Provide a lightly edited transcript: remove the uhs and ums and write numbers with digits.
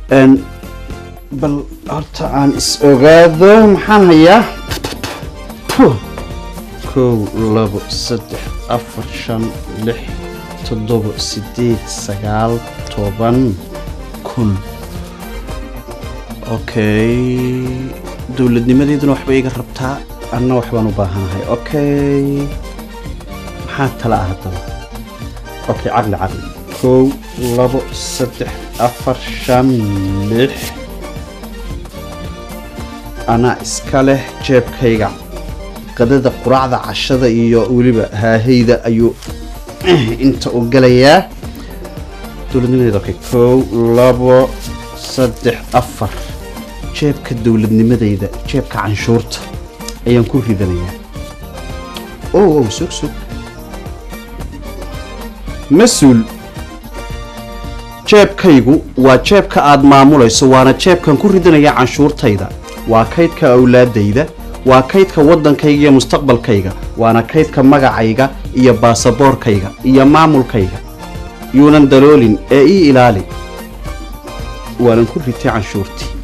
Bal horta aan is ogaado maxaan hayaa. 1, 2, 3, 4, 5, 6, 7, 8, 9, 10 kun. Okay, dowladnimadeeduna waxba iga rabtaa, anna waxbaan u baahanahay. Okay, maxaa tala ah haddaba? Okay, caqli caqli. 1, 2, 3, 4, 5, 6 anaa iska leh jeebkayga. Qadada, quraacda, cashada iyo weliba haahayda ayuu inta u galayaa dowladnimadeeda. Okay, 1, 2, 3, 4 jeebka dowladnimadeyda, jeebka canshuurta ayaan ku ridanayaa. O sug sug, mas-uul, jeebkaygu waa jeebka aada maamulayso, waana jeebkan ku ridanaya canshuurtayda. Waa kaydka awlaadayda, waa kaydka waddankayga iyo mustaqbalkayga, waana kaydka magacayga iyo baasaboorkayga iyo maamulkayga. Yuunan daloolin ee ii ilaali. Waanan ku ritay canshuurtii.